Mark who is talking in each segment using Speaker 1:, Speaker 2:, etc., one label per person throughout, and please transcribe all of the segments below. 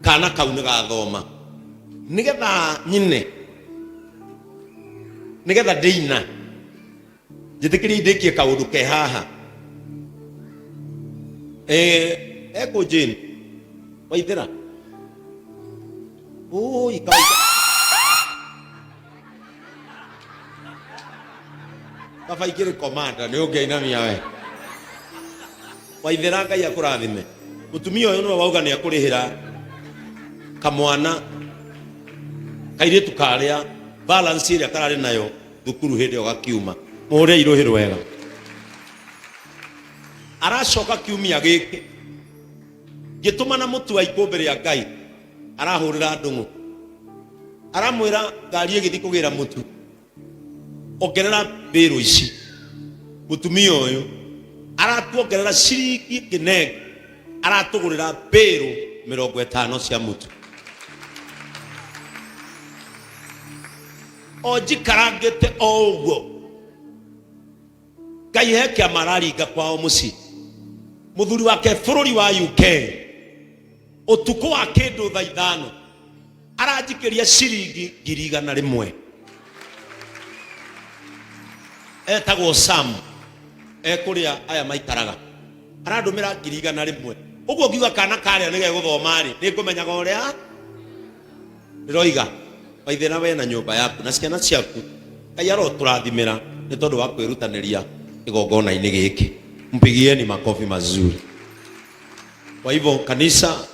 Speaker 1: Kana kau nĩ gathoma nĩgetha nyine, nĩgetha ndĩina njĩtĩkĩrie ndĩkie kaũndũ ke haha. Ekũ Jane waithĩra ũi kawaida kaba ikĩrĩ komanda nĩ ũngĩainamia we waithĩra. Ngai akũrathime. Mũtumia ũyũ nĩwe wauga nĩ akũrĩhĩra kamwana kairĩtu karĩa balance ĩrĩa kararĩ nayo thukuru hĩndĩ ĩyo gakiuma. Mũhũre irũhĩ rwega. Aracoka kiumia gĩkĩ ngĩtũmana mũtu wa ikũmbĩ rĩa Ngai, arahũrĩra ndũng'ũ, aramwĩra ngari ĩgĩthiĩ kũgĩra mũtu ongerera mbĩrũ ici. Mũtumia ũyũ aratuongerera ciringi kĩnenge, aratũgũrĩra mbĩrũ 50 cia mũtu. O njikarangĩte o ũguo, Ngai he kĩama araringa kwao mũciĩ. Mũthuri wake bũrũri wa UK, ũtukũ wa kĩndũ thaa 5 aranjikĩria ciringi 100,000. Etagwo Sam, ekũrĩa aya maikaraga, arandũmĩra 100,000. Ũguo ngiuga kana karĩa nĩ gegũthoma rĩ, nĩ ngũmenyaga ũrĩa ndĩroiga. Waithĩra, we na nyũmba yaku na ciana ciaku, Ngai arotũrathimĩra nĩ tondũ wa kwĩrutanĩria kĩgongona-inĩ gĩkĩ. Mpigieni makofi mazuri. Kwa hivyo kanisa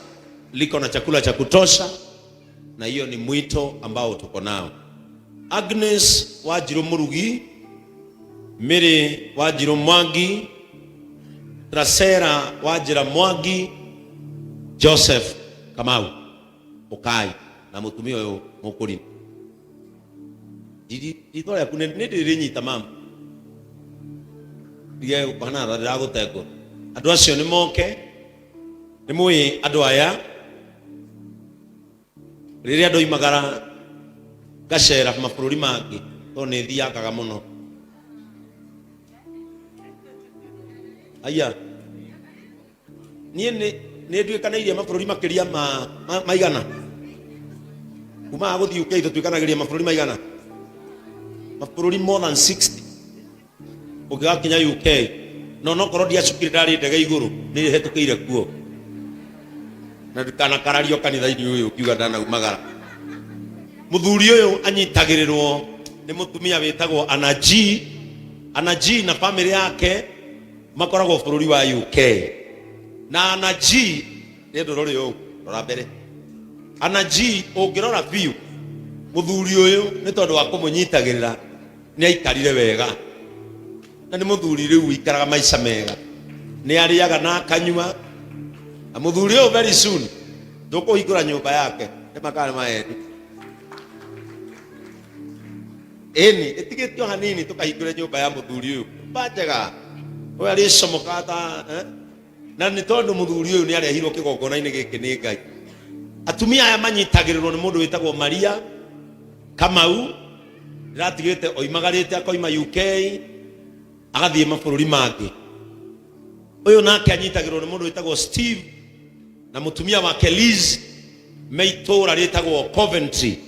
Speaker 1: liko na chakula cha kutosha, na hiyo ni mwito ambao tuko nao. Agnes Wanjiru Murugi, Mary Wanjiru Mwangi, Trasera Wanjira Mwangi, Joseph Kamau, ukai na mutumia uyu mukuri. Ritwa rĩaku nĩ ndĩrĩnyita mama ndige gũkwana tha ndĩragũtengwo. Andũ acio nĩ moke. Nĩ mũĩ andũ aya, rĩrĩa ndoimagara ngacera mabũrũri mangĩ, tondũ nĩ thiangaga mũno. Aya niĩ nĩ nduĩkanĩirie mabũrũri makĩria ma maigana kuma gũthiĩ UK. Tũtuĩkanagĩria mabũrũri maigana, mabũrũri more than 60 ũngĩgakinya UK. No nokorwo ndiacukire, ndarĩ ndege igũrũ, nĩ hetũkĩire kuo. Na ndikanakarario kanitha-inĩ ũyũ ngiuga ndanaumagara. Mũthuri ũyũ anyitagĩrĩrwo nĩ mũtumia wĩtagwo Anna G. Anna G na famĩlĩ yake makoragwo bũrũri wa UK. Na Anna G nĩ ndũrore ũũ, rora mbere. Anna G, ũngĩrora biũ mũthuri ũyũ, nĩ tondũ wa kũmũnyitagĩrĩra nĩ aikarire wega, na nĩ mũthuri rĩu wikaraga maica mega, nĩ arĩaga na akanyua. Na mũthuri ũyũ very soon tũkũhingũra nyũmba yake nĩ makana maeni ĩni ĩtigĩtio hanini, tũkahingũre nyũmba ya mũthuri ũyũ, nyũmba njega ũyũ arĩcomoka ta eh? Na nĩ tondũ mũthuri ũyũ nĩ arehirwo kĩgongona-inĩ gĩkĩ nĩ Ngai. Atumia aya manyitagĩrĩrwo nĩ mũndũ wĩtagwo Maria Kamau, ndĩratigĩte oimagarĩte akoima UK agathiĩ mabũrũri mangĩ. Ũyũ nake anyitagĩrĩrwo nĩ mũndũ wĩtagwo Steve na mũtumia wake Liz, me itũũra rĩtagwo Coventry,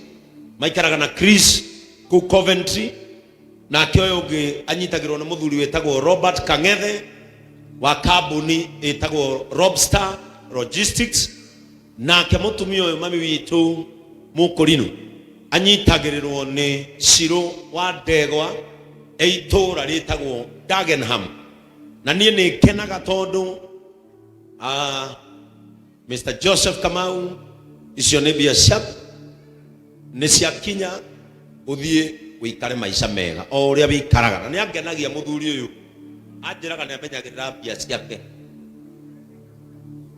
Speaker 1: maikaraga na Chris kũu Coventry. Nake ũyũ ũngĩ anyitagĩrwo nĩ mũthuri wĩtagwo Robert Kang'ethe wa kambuni ĩtagwo Robstar Logistics. Nake mũtumia ũyũ, mami witũ mũkũrinũ, anyitagĩrĩrwo nĩ Cirũ wa Ndegwa e itũũra rĩtagwo Dagenham. Na niĩ nĩ ngenaga tondũ Mr. Joseph Kamau, icio nĩ mbia ciaku, nĩ ciakinya, ũthiĩ wĩikare maica mega o ũrĩa wĩikaraga. Na nĩ angenagia mũthuri ũyũ, anjĩraga nĩ amenyagĩrĩra mbia ciake.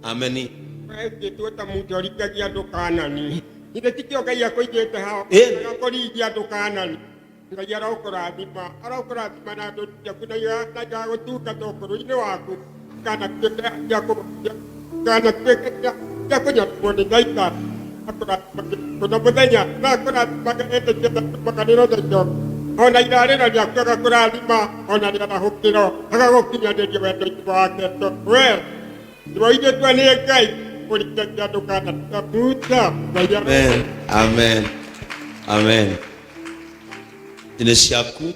Speaker 1: Ameni.
Speaker 2: Wetĩtwo ta mũndũ ũringagia andũ Kanani. Githĩ tikĩo Ngai akũigĩte hao? Agakũringia andũ Kanani. Ngai arokũrathima, arokũrathima na ndũru ciaku na igagũtungata ũkũrũ-inĩ waku, kana tuĩke kana tuĩke cia kũnyarirwo nĩ Caitani. Akũrathimage ũtukũ na mũthenya, na akũrathimage hĩndĩ ciothe atumaganĩrwo na indo. Ona irarĩro rĩaku agakũrathima, ona rĩarahũkĩro agagũkinyanĩria wendo-inĩ wake. Tondũ we nĩwoigĩtwo nĩ Ngai. akũringagia andũ Kanani ta Musa. Ngai
Speaker 1: Amen. Amen. Amen. Ici nĩ ciaku.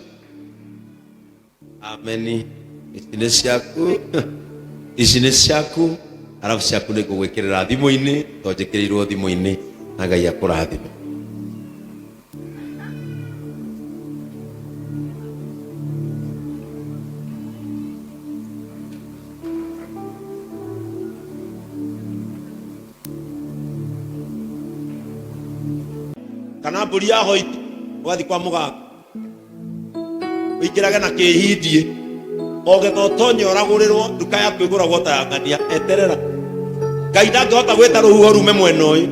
Speaker 1: Ameni. Ici nĩ ciaku. Ici nĩ ciaku. Arabu ciaku nĩ ngũgwĩkĩrĩra thimũ-inĩ tondũ njĩkĩrĩirwo thimũ-inĩ na Ngai akũrathime. Kana mbũri ya hoiti ũgathiĩ kwa mũganga ũingĩrage na kĩhindie ogetha ũtonye ũragũrĩrwo nduka yaku ĩgũragwo ta ya ng'ania. Eterera, Ngai ndangĩhota gwĩta rũhuho rume mwena ũyũ,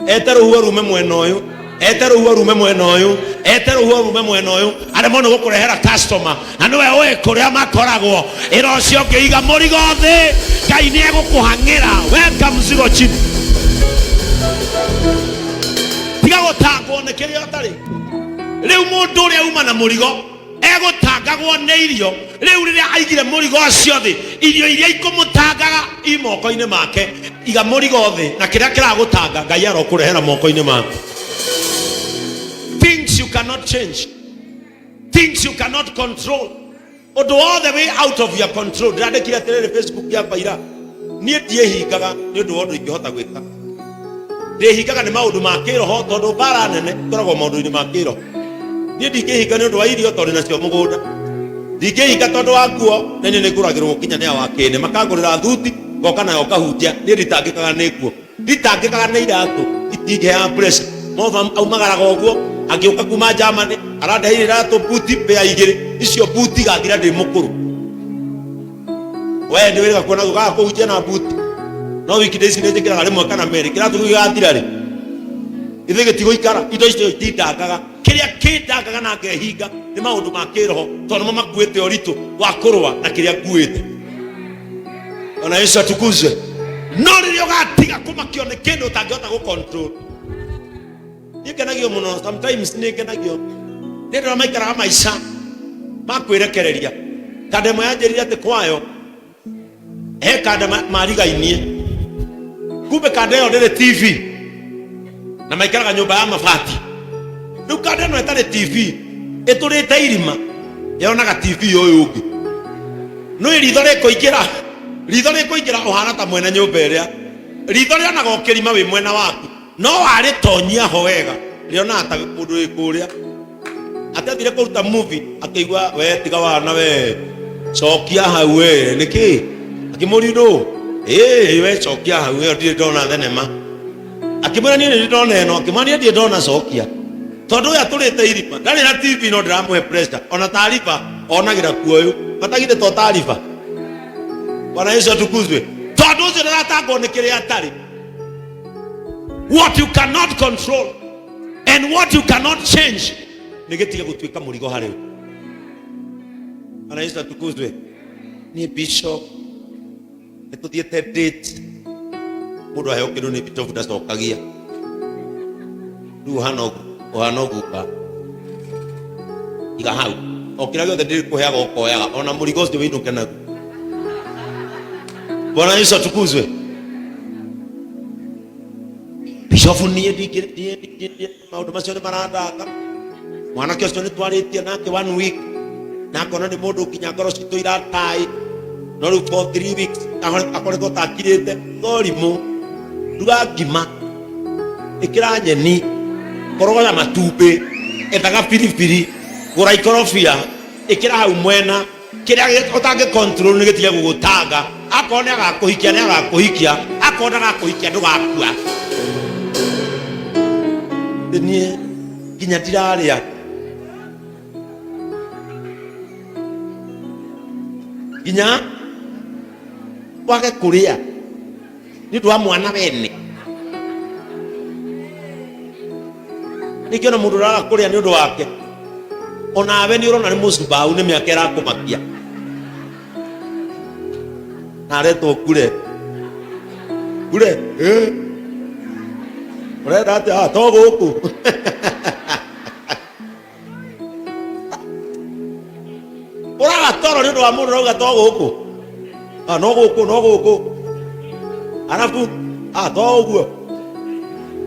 Speaker 1: ete rũhuho rume mwena ũyũ, ete rũhuho rume mwena ũyũ, ete rũhuho rume mwena ũyũ, aremwo nĩ gũkũrehera customer na nĩwe ũĩ kũrĩa makoragwo. Ĩra ũcio ũngĩ, iga mũrigo thĩ, Ngai nĩ egũkũhang'ĩra. Weka mzigo chini, tiga gũtangwo nĩ kĩrĩa ũtarĩ. Rĩu mũndũ ũrĩa uma na mũrigo egũtangagwo nĩ irio. Rĩu rĩrĩa aigire mũrigo ũcio thĩ, irio iria ikũmũtangaga i moko-inĩ make. Iga mũrigo thĩ na kĩrĩa kĩragũtanga Ngai arokũrehera moko-inĩ maku. Things you cannot change, things you cannot control, ũndũ wothe wĩ out of your control. Ndĩrandĩkire atĩrĩrĩ Facebook yakwa ira, niĩ ndiĩhingaga nĩ ũndũ wa ũndũ ingĩhota gwĩka, ndĩhingaga nĩ maũndũ ma kĩroho, tondũ mbara nene ikoragwo maũndũ-inĩ ma kĩroho. Niĩ ndingĩhinga nĩ ũndũ wa irio tondũ nacio mũgũnda, ndingĩhinga tondũ wa nguo, na niĩ nĩngũragĩrwo nginya nĩ awakĩne makangũrĩra thuti ngoka nayo ngahunjia. Niĩ nditangĩkaga nĩ nguo, nditangĩkaga nĩ iratũ, itingĩheaga pressure. Mova aumagaraga ũguo angĩũka kuma Germany arandeheire iratũ buti pea igĩrĩ, icio buti igathira ndĩ mũkũrũ. We nĩ wĩrĩga kuona gũkaga kũhunjia na buti, no wiki ici nĩ njĩkĩraga rĩmwe kana merĩ. Kĩratũ kĩu gĩgathira rĩ, ithuĩ gĩtigũikara. Indo icio itindangaga. Kĩrĩa kĩndangaga na ngehinga nĩ maũndũ ma kĩroho, tondũ nĩmo makuĩte ũritũ wa kũrũa na kĩrĩa nguĩte. Ona Yesu atukuzwe. No rĩrĩa ũgatiga kũmakio nĩ kĩndũ ũtangĩhota gũ control. Niĩ ngenagio mũno sometimes, nĩ ngenagio nĩ andũ arĩa maikaraga maica ma kwĩrekereria. Kanda ĩmwe yanjĩrire atĩ kwayo he kanda marigainie, kumbe kanda ĩyo ndĩrĩ TV na maikaraga nyũmba ya mabati. Rĩu kanda ĩno ĩtarĩ TV ĩtũrĩte irima yonaga TV ũyũ ũngĩ. Nĩ ritho rĩkũingĩra, ritho rĩkũingĩra ũhana ta mwene nyũmba ĩrĩa ritho rĩonaga ũkĩrima wĩ mwena waku, no warĩtonyia ho wega rĩonaga ta mũndũ wĩ kũrĩa. Atĩ athire kũruta movie akĩigua, we tiga wana, we cokia hau, we nĩkĩ? Akĩmũria ndũ ĩĩ, we cokia hau, ĩyo ndirĩ ndona thenema. Akĩmwĩra niĩ nĩ ndona ĩno. Akĩmwĩra niĩ ndirĩ ndona, cokia, tondũ ũyũ atũrĩte irima ndarĩ na TV no ndĩramũhe pressure. Ona taariba onagĩra kuoyũ batagithĩ to taariba. Bwana Yesu atukuzwe. Tondũ ũcio ndaratangwo nĩ kĩrĩa atarĩ. What you cannot control and what you cannot change nĩ gĩtige gũtuĩka mũrigo harĩ we. Bwana Yesu atukuzwe. Niĩ bishop nĩ tũthiĩte date, mũndũ aheo kĩndũ nĩ bishop ndacokagia. Rĩu ũhana ũguo, ũhana ũguo, iga hau o kĩrĩa gĩothe ndĩkũheaga ũkoyaga, ona mũrigo ũcio wĩinũke naguo. Bwana Yesu atukuzwe. Bishofu niĩ maũndũ macio nĩ marandanga. Mwanake ũcio nĩ twarĩtie nake one week na ngona nĩ mũndũ nginya ngoro citũ iratai, no rĩu for 3 weeks akoretwo takirĩte thorimũ. Ruga ngima, ĩkĩra nyeni, korogoya matumbĩ, ethaga biribiri, gũra ikorobia, ĩkĩra hau mwena. Kĩrĩa ũtangĩ control nĩ gĩtige gũgũtanga. Akorwo nĩ agakũhikia nĩ agakũhikia, akorwo ndagakũhikia ndũgakua. Niĩ nginya ndirarĩa nginya wage kũrĩa nĩ ũndũ wa mwana wene. Ningĩ ona mũndũ ũraga kũrĩa nĩ ũndũ wake, onawe nĩ ũrona nĩ mũcubau, nĩ mĩaka ĩrakũmakia na aretwo kure kure. Eh. Ũrenda atĩa? Ah, to gũkũ ũraga toro nĩ ũndũ wa mũndũ ũrauga to gũkũ. Ah, no gũkũ, no gũkũ. Arabu Ah, to ũguo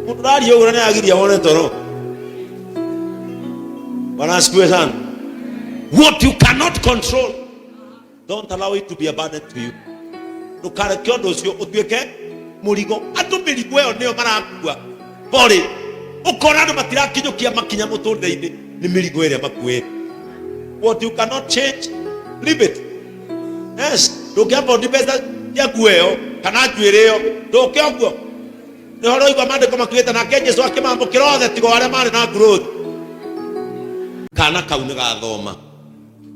Speaker 1: mũndũ ũraria ũguo na nĩagiria wone toro. Bwana asifiwe sana. What you cannot control, don't allow it to be a burden to you. Ndũkareke ũndũ ũcio ũtuĩke mũrigo. Andũ mĩrigo ĩyo nĩyo marakua bori, ũkona andũ matirakinyũkia makinya mũtũrĩre-inĩ nĩ mĩrigo ĩrĩa makuĩte. What you cannot change, leave it. Yes, ndũngĩabondi mbeca cia nguo ĩyo kana njuĩrĩ ĩyo, ndũke ũguo. Nĩho ũroigua maandĩko makiugĩte nake Jesu akĩmamũkĩra othe tiga o arĩa marĩ na growth. Kana kau nĩ gathoma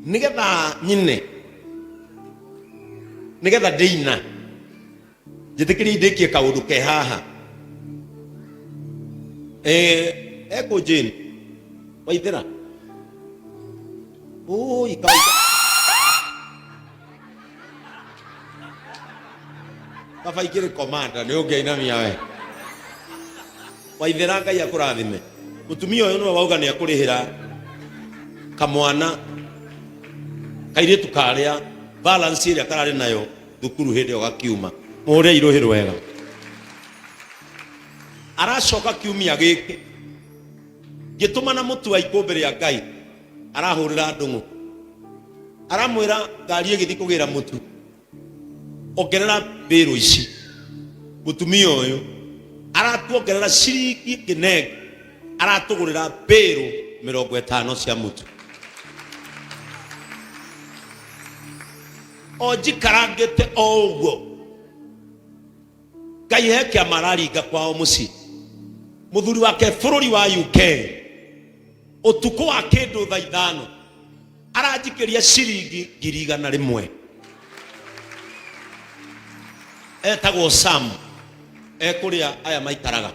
Speaker 1: nĩgetha nyine, nĩgetha ndĩina, njĩtĩkĩrie ndĩkie kaũndũ ke haha. Ekũ Jane waithĩra ũi kawaida kaba ikĩrĩ komanda nĩ ũngĩainamia we waithĩra. Ngai akũrathime. Mũtumia ũyũ nĩwe wauga nĩ akũrĩhĩra kamwana kairĩtu karĩa balance ĩrĩa kararĩ nayo thukuru hĩndĩ ĩyo gakiuma. Mũhũre irũhĩ rwega. Aracoka kiumia gĩkĩ ngĩtũmana mũtu wa ikũmbĩ rĩa Ngai, arahũrĩra ndũng'ũ, aramwĩra ngari ĩgĩthiĩ kũgĩra mũtu ongerera mbĩrũ ici. Mũtumia ũyũ aratuongerera ciringi ngĩnenge, aratũgũrĩra mbĩrũ 50 cia mũtu. O njikarangĩte o ũguo, Ngai he kĩama araringa kwao mũciĩ. Mũthuri wake bũrũri wa UK, ũtukũ wa kĩndũ thaa 5 aranjikĩria ciringi 100,000. Etagwo Sam, ekũrĩa aya maikaraga,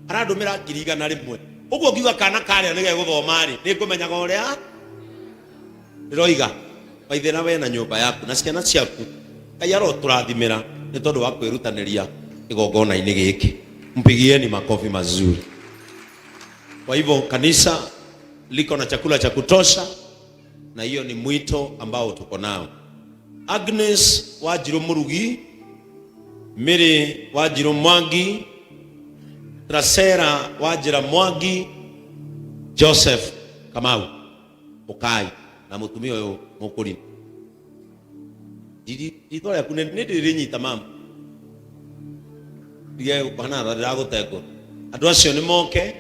Speaker 1: arandũmĩra 100,000. Ũguo ngiuga kana karĩa nĩ gegũthoma rĩ, nĩ ngũmenyaga ũrĩa ndĩroiga. Waithĩra we na nyũmba yaku na ciana ciaku, Ngai arotũrathimĩra nĩ tondũ wa kwĩrutanĩria kĩgongona-inĩ gĩkĩ. Mpigieni makofi mazuri. Kwa hivyo kanisa liko na chakula cha kutosha, na hiyo ni mwito ambao tuko nao. Agnes Wanjiru Murugi, Mary Wanjiru Mwangi, Trasera Wanjira Mwangi, Joseph Kamau, ũkai na mũtumia ũyũ mũkũri. Rĩtwa rĩaku nĩ ndĩrĩnyita mama, ndige kũhana ta ndĩragũtengũra. Andũ acio nĩ moke,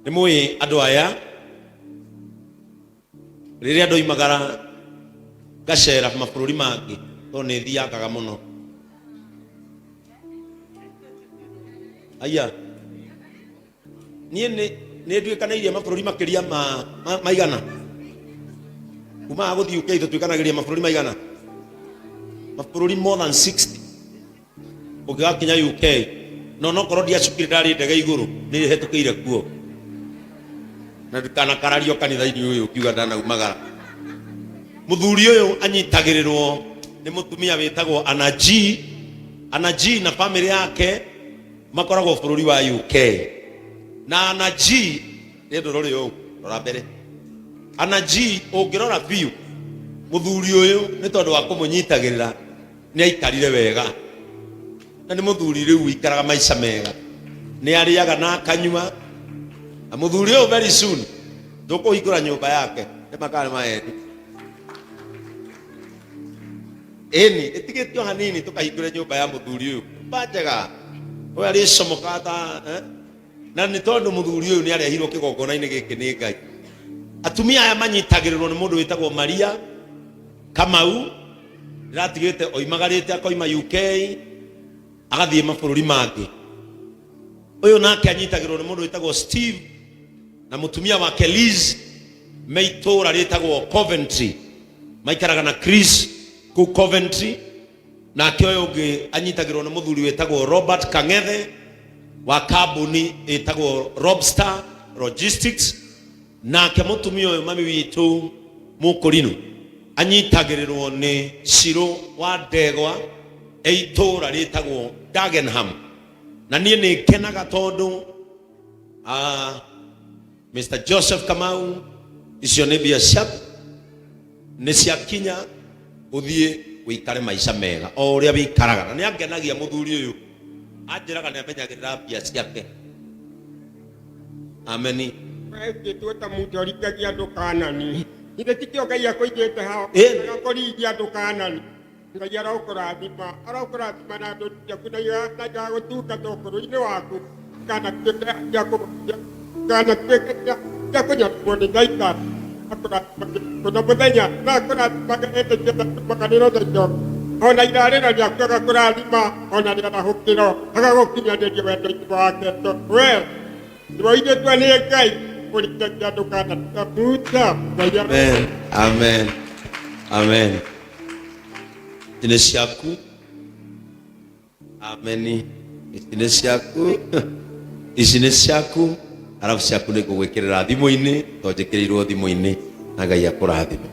Speaker 1: nĩ mũĩ andũ aya. Rĩrĩa ndoimagara ngacera mabũrũri mangĩ, tondũ nĩ thiangaga mũno, aya niĩ nĩ nduĩkanĩirie mabũrũri makĩria ma maigana kuma gũthiĩ UK. Tũtuĩkanagĩria mabũrũri maigana, mabũrũri more than 60 ũngĩgakinya UK. No nokorwo ndiacukire, ndarĩ ndege igũrũ, nĩ hetũkĩire kuo. Na ndikanakarario kanitha-inĩ ũyũ ngiuga ndanaumagara. Mũthuri ũyũ anyitagĩrĩrwo nĩ mũtumia wĩtagwo Anna G. Anna G na famĩlĩ yake makoragwo bũrũri wa UK. Na Anna G nĩ ndũrũrĩ ũũ, rora mbere. Anna G ũngĩrora biũ, mũthuri ũyũ nĩ tondũ wa kũmũnyitagĩrĩra nĩ aikarire wega, na nĩ mũthuri rĩu ũikaraga maica mega, nĩ arĩaga na akanyua. Na mũthuri ũyũ very soon tũkũhingũra nyũmba yake nĩ makana maeni ĩni ĩtigĩtio hanini, tũkahingũre nyũmba ya mũthuri ũyũ, nyũmba njega ũyũ arĩcomokaga ta eh? Na nĩ tondũ mũthuri ũyũ nĩ arehirwo kĩgongona-inĩ gĩkĩ nĩ Ngai. Atumia aya manyitagĩrĩrwo nĩ mũndũ wĩtagwo Maria Kamau, ndĩratigĩte oimagarĩte akoima UK agathiĩ mabũrũri mangĩ. Ũyũ nake anyitagĩrĩrwo nĩ mũndũ wĩtagwo Steve na mũtumia wake Liz, me itũũra rĩtagwo Coventry, maikaraga na Chris kũu Coventry. Nake ũyũ ũngĩ anyitagĩrwo nĩ mũthuri wĩtagwo Robert Kang'ethe wa kambuni ĩtagwo Robstar Logistics. Nake mũtumia ũyũ mami witũ mũkũrinũ anyitagĩrĩrwo nĩ Cirũ wa Ndegwa e itũũra rĩtagwo Dagenham. Na niĩ nĩ ngenaga tondũ Mr Joseph Kamau, icio nĩ mbia ciaku, nĩ ciakinya, ũthiĩ wĩikare maica mega o ũrĩa wĩikaraga. Na nĩ angenagia mũthuri ũyũ. Anjĩraga nĩ amenyagĩrĩra mbia ciake. Ameni.
Speaker 2: Wetĩtwo ta mũndũ ũringagia andũ Kanani. Githĩ tikĩo Ngai akũigĩte hao? Agakũringia andũ Kanani. Ngai arokũrathima, arokũrathima na ndũru ciaku na igagũtungata ũkũrũ-inĩ waku, kana tuĩke cia kana tuĩke cia kũnyarirwo nĩ Caitani. Akũrathimage ũtukũ na mũthenya, na akũrathimage hĩndĩ ciothe makanĩro na indo. Ona irarĩro rĩaku agakũrathima, ona rĩarahũkĩro agagũkinyanĩria wendo-inĩ wake. Tondũ we nĩwoigĩtwo nĩ Ngai ũringagia andũ kana ta Musa. Ngai
Speaker 1: Amen. Amen. Amen. Ici nĩ ciaku. Ameni. Ici nĩ ciaku. Ici nĩ ciaku. Arabu ciaku nĩ ngũgwĩkĩrĩra thimũ-inĩ, tondũ njĩkĩrĩirwo thimũ-inĩ na Ngai akũrathime.